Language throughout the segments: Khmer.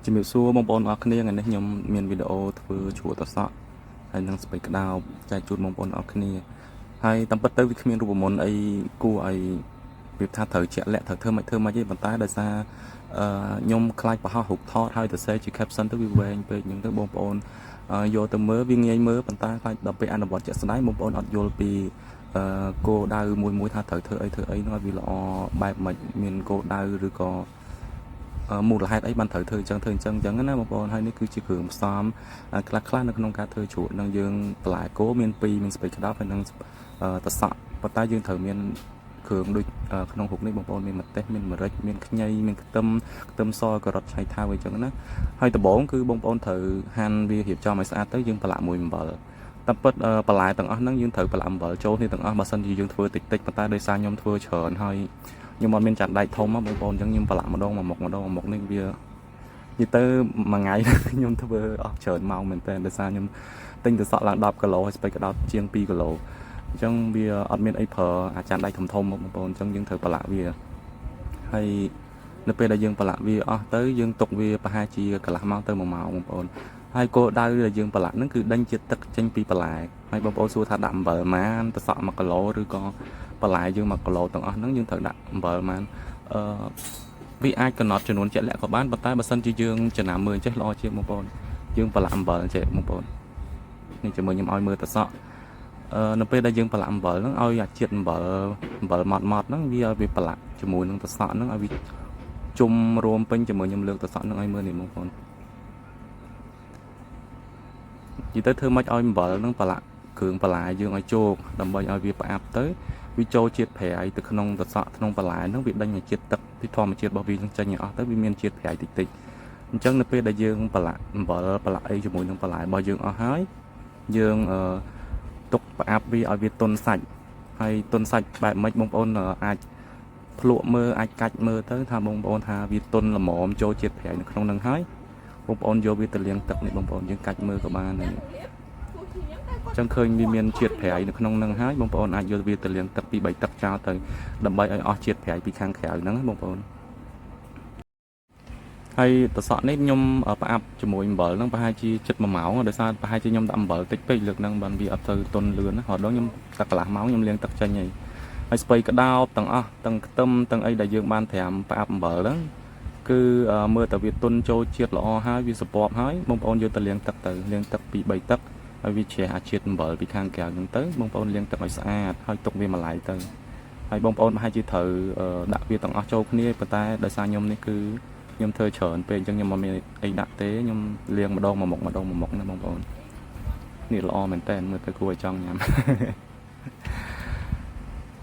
ជំរាបសួរបងប្អូនអរគ្នាថ្ងៃនេះខ្ញុំមានវីដេអូធ្វើជ្រក់ត្រសក់ហើយនិងស្ពៃក្តោបចែកជូនបងប្អូនអរគ្នាហើយតាមពិតទៅវាគ្មានរូបមន្តអីគួរឲ្យវាថាត្រូវជាក់លាក់ត្រូវធ្វើមិនធ្វើមិនទេប៉ុន្តែដោយសារអឺខ្ញុំខ្លាចប្រហោះរូបថតហើយទៅសេជា caption ទៅវាវែងពេកអញ្ចឹងទៅបងប្អូនយកទៅមើលវាងាយមើលប៉ុន្តែខ្លាចដល់ពេលអនុវត្តជាក់ស្ដែងបងប្អូនអត់យល់ពីអឺគោលដៅមួយមួយថាត្រូវធ្វើអីធ្វើអីនោះឲ្យវាល្អបែបមិនមានគោលដៅឬក៏ មូលហេតុអីបានត្រូវធ្វើអញ្ចឹងធ្វើអញ្ចឹងអញ្ចឹងណាបងប្អូនហើយនេះគឺជាគ្រឿងផ្សំខ្លះខ្លះនៅក្នុងការធ្វើជ្រក់នឹងយើងបន្លែគោមាន2មានស្ពៃក្តោបហើយនិងត្រសក់ប៉ុន្តែយើងត្រូវមានគ្រឿងដូចក្នុងរូបនេះបងប្អូនមានម្ទេសមានម្រេចមានខ្ញីមានខ្ទឹមខ្ទឹមសការ៉ុតឆៃថាវអីចឹងណាហើយដំបូងគឺបងប្អូនត្រូវហាន់វារៀបចំឲ្យស្អាតទៅយើងប្រឡាក់មួយអំបិលតាមពិតបន្លែទាំងអស់ហ្នឹងយើងត្រូវប្រឡាក់អំបិលចូលគ្នាទាំងអស់បើសិនជាយើងធ្វើតិចតិចប៉ុន្តែដោយសារខ្ញុំធ្វើច្រើនហើយខ្ញុំអត់មានចាត់ដែកធំបងប្អូនអញ្ចឹងខ្ញុំប្រឡាក់ម្ដងមួយមុខម្ដងមួយមុខនេះវានិយាយទៅមួយថ្ងៃខ្ញុំធ្វើអស់ច្រើនម៉ោងមែនតើដោយសារខ្ញុំទិញត្រសក់ឡើង10គីឡូហើយស្ពៃក្តោបជាង2គីឡូអញ្ចឹងវាអត់មានអីប្រើអាចានដែកធំធំបងប្អូនអញ្ចឹងយើងត្រូវប្រឡាក់វាហើយនៅពេលដែលយើងប្រឡាក់វាអស់ទៅយើងទុកវាប្រហែលជាកន្លះម៉ោងទៅ1ម៉ោងបងប្អូនហើយគោលដៅដែលយើងប្រឡាក់ហ្នឹងគឺដេញជាតិទឹកចេញពីបន្លែហើយបងប្អូនសួរថាដាក់អំបិលម៉ានត្រសក់1គីឡូឬក៏បន្លែយើង1គីឡូទាំងអស់ហ្នឹងយើងត្រូវដាក់អំបិលម៉ានអឺវាអាចកំណត់ចំនួនជាក់លាក់ក៏បានប៉ុន្តែបើសិនជាយើងចំណាំមើលចេះល្អជាងបងប្អូនយើងប្រឡាក់អំបិលចេះបងប្អូននេះជាមួយខ្ញុំឲ្យមើលត្រសក់អឺនៅពេលដែលយើងប្រឡាក់អំបិលហ្នឹងឲ្យអាជាតិអំបិលអំបិលម៉ត់ម៉ត់ហ្នឹងវាឲ្យវាប្រឡាក់ជាមួយនឹងត្រសក់ហ្នឹងឲ្យវាជុំរួមពេញជាមួយខ្ញុំលើកត្រសក់ហ្នឹងឲ្យមើលនេះបងប្អូននិយាយទៅធ្វើម៉េចឲ្យអំបិលហ្នឹងប្រឡាក់គ្រឿងបន្លែយើងឲ្យជោគដើម្បីឲ្យវាផ្អាប់ទៅវាចូលជាតិប្រៃទៅក្នុងត្រសក់ក្នុងបន្លែហ្នឹងវាដេញឲ្យជាតិទឹកពីធម្មជាតិរបស់វានឹងចេញឲ្យអស់ទៅវាមានជាតិប្រៃតិចតិចអញ្ចឹងនៅពេលដែលយើងប្រឡាក់អំបិលប្រឡាក់អីជាមួយនឹងបន្លែរបស់យើងអស់ហើយយើងអឺទុកផ្អាប់វាឲ្យវាទន់សាច់ហើយទន់សាច់បែបម៉េចបងប្អូនអាចភ្លក់មើលអាចកាច់មើលទៅថាបងប្អូនថាវាទន់ល្មមចូលជាតិប្រៃនៅក្នុងនឹងហើយបងប្អូនយកវាទៅលាងទឹកនេះបងប្អូនយើងកាច់មើលក៏បានដែរចឹងឃើញវាមានជាតិប្រៃនៅក្នុងនឹងហើយបងប្អូនអាចយកវាទៅលាងទឹកពី3ទឹកចោលទៅដើម្បីឲ្យអស់ជាតិប្រៃពីខាងក្រៅហ្នឹងបងប្អូនហើយត្រសក់នេះខ្ញុំផ្អាប់ជាមួយអំបិលហ្នឹងប្រហែលជាជិត1ម៉ោងដោយសារប្រហែលជាខ្ញុំដាក់អំបិលតិចពេកលើកហ្នឹងបានវាអត់ទៅទន់លឿនណារហូតដល់ខ្ញុំទឹកកន្លះម៉ោងខ្ញុំលាងទឹកចេញហើយហើយស្ពៃក្តោបទាំងអស់ទាំងខ្ទឹមទាំងអីដែលយើងបានត្រាំផ្អាប់អំបិលហ្នឹងគឺមើលតែវាទន់ចូលជាតិល្អហើយវាសពប់ហើយបងប្អូនយកទៅលាងទឹកទៅលាងទឹកពី3ទឹកហើយវាជ្រះអាជាតិអំបិលពីខាងក្រៅហ្នឹងទៅបងប្អូនលាងទឹកឲ្យស្អាតហើយទុកវាមួយឡែកទៅហើយបងប្អូនប្រហែលជាត្រូវដាក់វាទាំងអស់ចូលគ្នាប៉ុន្តែដោយសារខ្ញុំនេះគឺខ្ញុំធ្វើច្រើនពេកអញ្ចឹងខ្ញុំអត់មានអីដាក់ទេខ្ញុំលាងម្ដងមួយមុខម្ដងមួយមុខណាបងប្អូននេះល្អមែនតើមើលទៅគួរឲ្យចង់ញ៉ាំ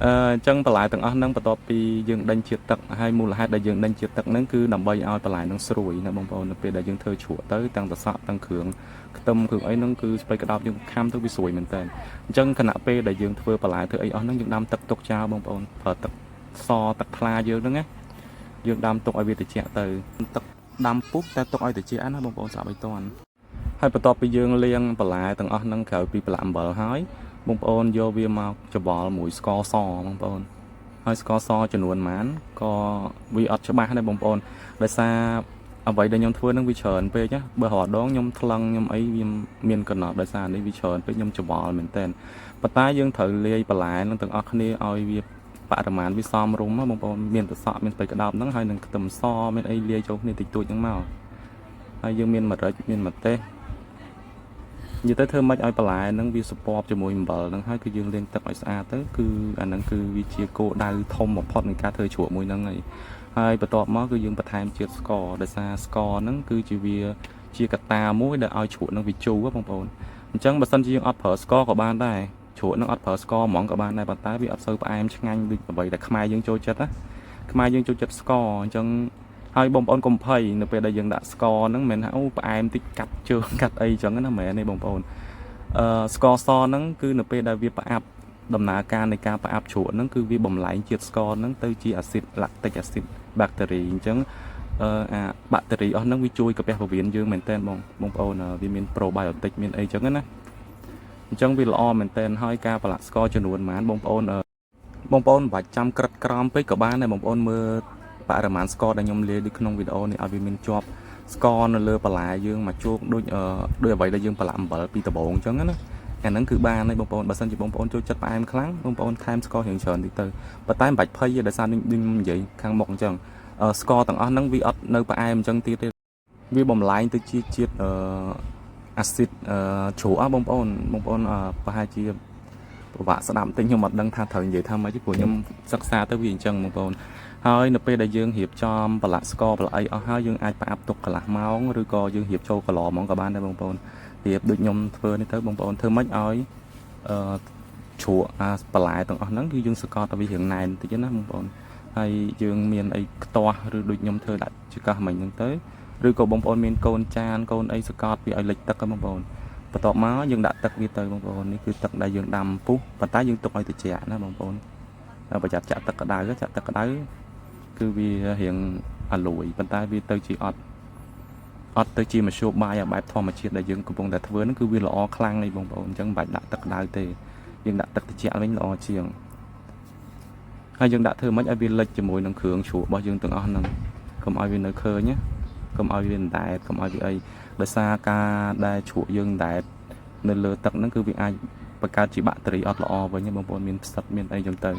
អឺអញ្ចឹងបន្លែទាំងអស់ហ្នឹងបន្ទាប់ពីយើងដេញជាតិទឹកហើយមូលហេតុដែលយើងដេញជាតិទឹកហ្នឹងគឺដើម្បីឲ្យបន្លែហ្នឹងស្រួយណាបងប្អូននៅពេលដែលយើងធ្វើជ្រក់ទៅទាំងត្រសក់ទាំងគ្រឿងខ្ទឹមគ្រឿងអីហ្នឹងគឺស្ពៃក្តោបយើងខាំទៅវាស្រួយមែនតើអញ្ចឹងខណៈពេលដែលយើងធ្វើបន្លែធ្វើអីអស់ហ្នឹងយើងដាំទឹកទុកចោលបងប្អូនប្រើទឹកសទឹកថ្លាយើងហ្នឹងណាយើងដាំទុកឲ្យវាត្រជាក់ទៅទឹកដាំពុះតែទុកឲ្យត្រជាក់ណាបងប្អូនស្អាប់ឲ្យតាន់ហើយបន្ទាប់ពីយើងលាងបន្លែទាំងអស់ហ្នឹងក្រោយពីប្រឡាក់អំបិលហើយបងប្អូនយកវាមកច្បល់មួយស្ករសបងប្អូនហើយស្ករសចំនួនប៉ុន្មានក៏វាអត់ច្បាស់ដែរបងប្អូនដោយសារអ្វីដែលខ្ញុំធ្វើនឹងវាច្រើនពេកណាបើរាល់ដងខ្ញុំថ្លឹងខ្ញុំអីវាមានកំណត់ដោយសារនេះវាច្រើនពេកខ្ញុំច្បល់មែនតើប៉ុន្តែយើងត្រូវលាយបន្លែនឹងទាំងអស់គ្នាឲ្យវាបរិមាណវាសមរម្យបងប្អូនមានត្រសក់មានស្ពៃក្តោបហ្នឹងហើយនឹងខ្ទឹមសមានអីលាយចូលគ្នាតិចតួចហ្នឹងមកហើយយើងមានម្រេចមានម្ទេសនិយាយទៅធ្វើម៉េចឲ្យបន្លែហ្នឹងវាសពបជាមួយអំបិលហ្នឹងហើយគឺយើងលាងទឹកឲ្យស្អាតទៅគឺអាហ្នឹងគឺវាជាគោលដៅធំបំផុតនៃការធ្វើជ្រក់មួយហ្នឹងហើយហើយបន្ទាប់មកគឺយើងបន្ថែមជាតិស្ករដោយសារស្ករហ្នឹងគឺជាវាជាកត្តាមួយដែលឲ្យជ្រក់ហ្នឹងវាជូរបងប្អូនអញ្ចឹងបើសិនជាយើងអត់ប្រើស្ករក៏បានដែរជ្រក់ហ្នឹងអត់ប្រើស្ករហ្មងក៏បានដែរប៉ុន្តែវាអត់សូវផ្អែមឆ្ងាញ់ដូចអ្វីដែលខ្មែរយើងចូលចិត្តណាខ្មែរយើងចូលចិត្តស្ករអញ្ចឹងហើយបងប្អូនកុំភ័យនៅពេលដែលយើងដាក់ស្ករហ្នឹងមិនមែនថាអូផ្អែមតិចកាត់ជើងកាត់អីអញ្ចឹងណាមែនទេបងប្អូនអឺស្ករសហ្នឹងគឺនៅពេលដែលវាផ្អាប់ដំណើរការនៃការផ្អាប់ជ្រក់ហ្នឹងគឺវាបំលែងជាតិស្ករហ្នឹងទៅជាអាស៊ីត lactic acid បាក់តេរីអញ្ចឹងអឺអាបាក់តេរីអស់ហ្នឹងវាជួយកាពះពោះវៀនយើងមែនតើបងបងប្អូនវាមាន probiotic មានអីចឹងណាអញ្ចឹងវាល្អមែនតើហើយការប្រឡាក់ស្ករចំនួនប៉ុន្មានបងប្អូនបងប្អូនមិនបាច់ចាំក្រិតក្រមពេកក៏បានដែរបងប្អូនមើលបរិមាណស្ករដែលខ្ញុំលាយដូចក្នុងវីដេអូនេះឲ្យវាមានជាប់ ស្ករនៅលើបន្លែយើងមកជោគដូចអឺដូចអ្វីដែលយើងប្រឡាក់អំបិលពីដំបូងអញ្ចឹងណាអាហ្នឹងគឺបានហើយបងប្អូនបើសិនជាបងប្អូនចូលចិត្តផ្អែមខ្លាំងបងប្អូនថែមស្កររៀងច្រើនតិចទៅប៉ុន្តែមិនបាច់ភ័យទេដោយសារខ្ញុំនិយាយខាងមុខអញ្ចឹងអឺស្ករទាំងអស់ហ្នឹងវាអត់នៅផ្អែមអញ្ចឹងទៀតទេវាបំលែងទៅជាជាតិអឺអាស៊ីតអឺជ្រក់បងប្អូនបងប្អូនប្រហែលជាពិបាកស្ដាប់បន្តិចខ្ញុំអត់ដឹងថាត្រូវនិយាយថាម៉េចទេព្រោះខ្ញុំសិក្សាទៅវាអញ្ចឹងបងប្អូនហើយនៅពេលដែលយើងរៀបចំប្រឡាក់ស្ករប្រឡាក់អីអស់ហើយយើងអាចផ្អាប់ទុកកន្លះម៉ោងឬក៏យើងរៀបចូលកន្លហ្មងក៏បានដែរបងប្អូនរៀបដូចខ្ញុំធ្វើនេះទៅបងប្អូនធ្វើម៉េចឲ្យអឺជ្រក់អាបន្លែទាំងអស់ហ្នឹងគឺយើងសកត់ឲ្យវារៀងណែនតិចណាបងប្អូនហើយយើងមានអីខ្ទាស់ឬដូចខ្ញុំធ្វើដាក់ចង្កឹះមិញហ្នឹងទៅឬក៏បងប្អូនមានកូនចានកូនអីសកត់វាឲ្យលិចទឹកហ្នឹងបងប្អូនបន្ទាប់មកយើងដាក់ទឹកវាទៅបងប្អូននេះគឺទឹកដែលយើងដាំពុះប៉ុន្តែយើងទុកឲ្យត្រជាក់ណាបងប្អូនប្រយ័ត្នចាក់ទឹកក្តៅចាក់ទឹកក្តៅគឺវារៀងអាលួយប៉ុន្តែវាទៅជាអត់អត់ទៅជាមធ្យោបាយបែបធម្មជាតិដែលយើងកំពុងតែធ្វើហ្នឹងគឺវាល្អខ្លាំងនេះបងប្អូនអញ្ចឹងមិនបាច់ដាក់ទឹកក្តៅទេយើងដាក់ទឹកត្រជាក់វិញល្អជាងហើយយើងដាក់ធ្វើម៉េចឲ្យវាលិចជាមួយនឹងគ្រឿងជ្រក់របស់យើងទាំងអស់ហ្នឹងកុំឲ្យវានៅឃើញណាកុំឲ្យវាអណ្ដែតកុំឲ្យវាអីដោយសារការដែលជ្រក់យើងអណ្ដែតនៅលើទឹកហ្នឹងគឺវាអាចបង្កើតជាបាក់តេរីអត់ល្អវិញបងប្អូនមានផ្សិតមានអីចឹងទៅ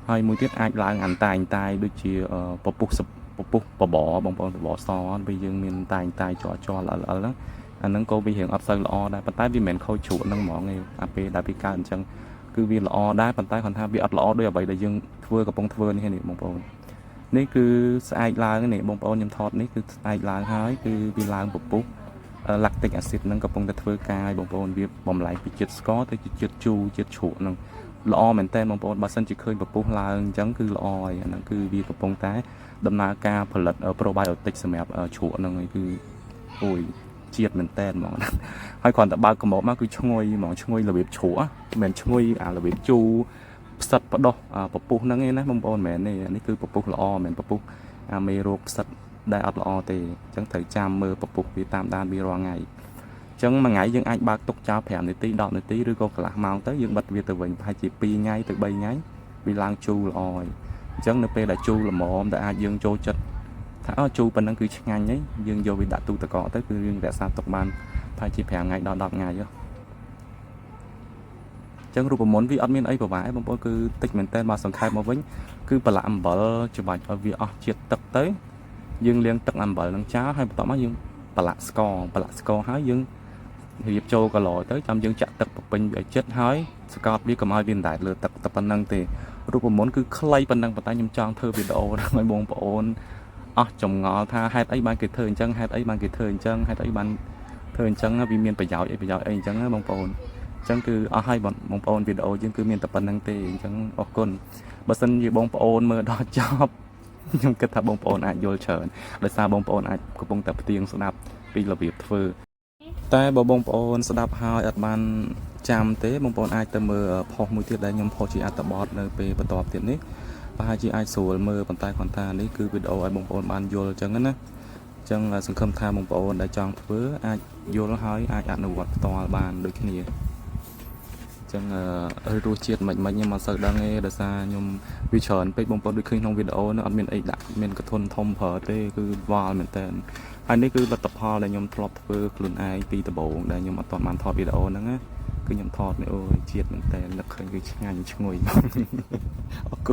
ហើយមួយទៀតអាចឡើងអន្តែងតាយដូចជាពពុះពពុះបបរបងប្អូនបបរសពេលយើងមានតែងតាយជាប់ជាប់ល្អល្អហ្នឹងអាហ្នឹងក៏វារៀងអត់សូវល្អដែរប៉ុន្តែវាមិនមែនខូចជ្រក់ហ្នឹងហ្មងទេអាពេលដែលវាកើតអញ្ចឹងគឺវាល្អដែរប៉ុន្តែគាត់ថាវាអត់ល្អដូចអ្វីដែលយើងធ្វើកំពុងធ្វើនេះនេះបងប្អូននេះគឺស្អែកឡើងនេះបងប្អូនខ្ញុំថតនេះគឺស្អែកឡើងហើយគឺវាឡើងពពុះ lactic acid ហ្នឹងកំពុងតែធ្វើការឲ្យបងប្អូនវាបំលែងពីជាតិស្ករទៅជាជាតិជូរជាតិជ្រក់ហ្នឹងល្អមែនតើបងប្អូនបើសិនជាឃើញពពុះឡើងអញ្ចឹងគឺល្អហើយអាហ្នឹងគឺវាកំពុងតែដំណើរការផលិត probiotic សម្រាប់ជ្រក់ហ្នឹងហើយគឺអូយជាតិមែនតើហ្មងហើយគ្រាន់តែបើកកាបូបមកគឺឈ្ងុយហ្មងឈ្ងុយរបៀបជ្រក់មិនមែនឈ្ងុយអារបៀបជូរផ្សិតបដោះពពុះហ្នឹងឯណាបងប្អូនមិនមែនទេនេះគឺពពុះល្អមិនមែនពពុះអាមេរោគផ្សិតដែលអត់ល្អទេអញ្ចឹងត្រូវចាំមើលពពុះវាតាមដានវារាល់ថ្ងៃអញ្ចឹងមួយថ្ងៃយើងអាចបើកទុកចោល5នាទី10នាទីឬក៏កន្លះម៉ោងទៅយើងបិទវាទៅវិញប្រហែលជា2ថ្ងៃទៅ3ថ្ងៃវាឡើងជូរល្អហើយអញ្ចឹងនៅពេលដែលជូរល្មមដែលអាចយើងចូលចិត្តថាអូជូរប៉ុណ្ណឹងគឺឆ្ងាញ់ហើយយើងយកវាដាក់ទូទឹកកកទៅគឺយើងរក្សាទុកបានប្រហែលជា5ថ្ងៃដល់10ថ្ងៃហ៎ចឹងរូបមន្តវាអត់មានអីពិបាកទេបងប្អូនគឺតិចមែនតើបើសង្ខេបមកវិញគឺប្រឡាក់អំបិលច្បាច់ឲ្យវាអស់ជាតិទឹកទៅយើងលាងទឹកអំបិលនឹងចោលហើយបន្ទាប់មកយើងប្រឡាក់ស្ករប្រឡាក់ស្ករហើយយើងរៀបចូលកឡទៅចាំយើងចាក់ទឹកពពេញវាឲ្យចិត្តហើយស្កតវាកុំឲ្យវាអណ្ដែតលើទឹកតែប៉ុណ្្នឹងទេរូបមន្តគឺខ្លីប៉ុណ្្នឹងប៉ុន្តែខ្ញុំចង់ធ្វើវីដេអូហ្នឹងឲ្យបងប្អូនអស់ចម្ងល់ថាហេតុអីបានគេធ្វើអញ្ចឹងហេតុអីបានគេធ្វើអញ្ចឹងហេតុអីបានធ្វើអញ្ចឹងវាមានប្រយោជន៍អីប្រយោជន៍អីអញ្ចឹងណាបងប្អូនអញ្ចឹងគឺអស់ហើយបងប្អូនវីដេអូយើងគឺមានតែប៉ុណ្្នឹងទេអញ្ចឹងអរគុណបើសិនជាបងប្អូនមើលដល់ចប់ខ្ញុំគិតថាបងប្អូនអាចយល់ច្រើនដោយសារបងប្អូនអាចកំពុងតែផ្ទៀងស្ដាប់ពីរបៀបធ្វើតែបើបងប្អូនស្ដាប់ហើយអត់បានចាំទេបងប្អូនអាចទៅមើលផុសមួយទៀតដែលខ្ញុំផុសជាអត្ថបទនៅពេលបន្ទាប់ទៀតនេះប្រហែលជាអាចស្រួលមើលប៉ុន្តែគ្រាន់ថានេះគឺវីដេអូឲ្យបងប្អូនបានយល់អញ្ចឹងណាអញ្ចឹងសង្ឃឹមថាបងប្អូនដែលចង់ធ្វើអាចយល់ហើយអាចអនុវត្តផ្ទាល់បានដូចគ្នាចឹងរសជាតិមិនមិនខ្ញុំអត់សូវដឹងទេដោយសារខ្ញុំវាច្រើនពេកបងប្អូនដូចឃើញក្នុងវីដេអូនោះអត់មានអីដាក់មានកធុនធំប្រើទេគឺវល់មែនតើហើយនេះគឺលទ្ធផលដែលខ្ញុំធ្លាប់ធ្វើខ្លួនឯងពីដំបូងដែលខ្ញុំអត់ទាន់បានថតវីដេអូហ្នឹងណាគឺខ្ញុំថតនេះអូយជាតិមែនតើនឹកឃើញគឺឆ្ងាញ់ឈ្ងុយអរគុណ។